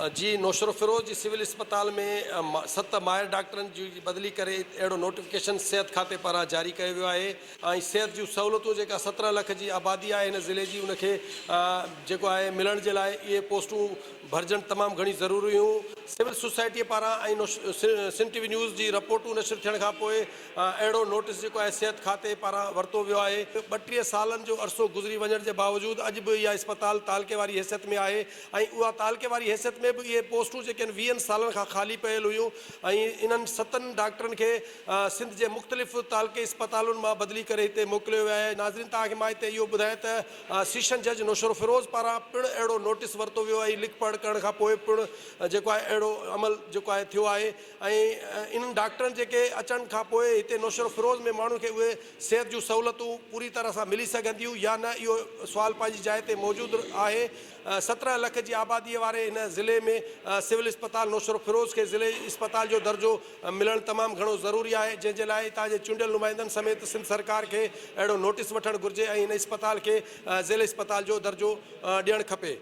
جي نوشھروفيروز جي سول اسپتال ۾ ست ماهر ڊاڪٽرن جي بدلي ڪري اهڙو نوٽيفڪيشن صحت کاتي پاران جاري ڪيو ويو آهي ۽ صحت جون سهولتون جيڪا 17 لک جي آبادي آهي هن ضلعي جي ان کي جيڪو آهي ملڻ جي لاء اهي پوسٽون ڀرجڻ تمام گهڻي ضروري هيون سول سوسائٽي پاران ۽ سنڌ ٽي وي نيوز جي رپورٽون نشر ٿيڻ کان پوء اهڙو نوٽيس جيڪو آهي صحت کاتي پاران ورتو ويو آهي. 32 سالن جو عرصو گذري وڃڻ جي باوجود اڄ به اها اسپتال تعلقي واري حيثيت ۾ آهي ۽ اها تعلقي واري حيثيت ۾ به اهي پوسٽون جيڪي آهن ويهن سالن کان خالي پيل هيون ۽ انهن ستن ڊاڪٽرن کي سنڌ جي مختلف تعلقي اسپتالن مان بدلي ڪري هتي موڪليو ويو آهي. ناظرين توهان کي مان هتي اهو ٻڌايان ته سيشن جج نوشهروفيروز پاران پڻ اهڙو نوٽيس ورتو ويو ۽ لک پڙهه ڪرڻ کان پوء پڻ جيڪو آهي اهڙو عمل جيڪو آهي ٿيو آهي. ۽ انهن ڊاڪٽرن جيڪي اچڻ کان پوء هتي نوشهروفيروز ۾ ماڻهن کي اهي صحت جون سهولتون پوري طرح سان ملي سگهنديون يا نه اهو سوال پنهنجي جاء تي موجود آهي. 17 لک جي آبادي واري هن ضلعي ۾ سول اسپتال نوشهروفيروز کي ضلعي اسپتال جو درجو ملڻ تمام گهڻو ضروري آهي جنهن جي لاء هتان جي چونڊيل نمائندن سميت سنڌ سرڪار کي اهڙو نوٽيس وٺڻ گهرجي ۽ هن اسپتال کي ضلعي اسپتال جو درجو ڏيڻ کپي.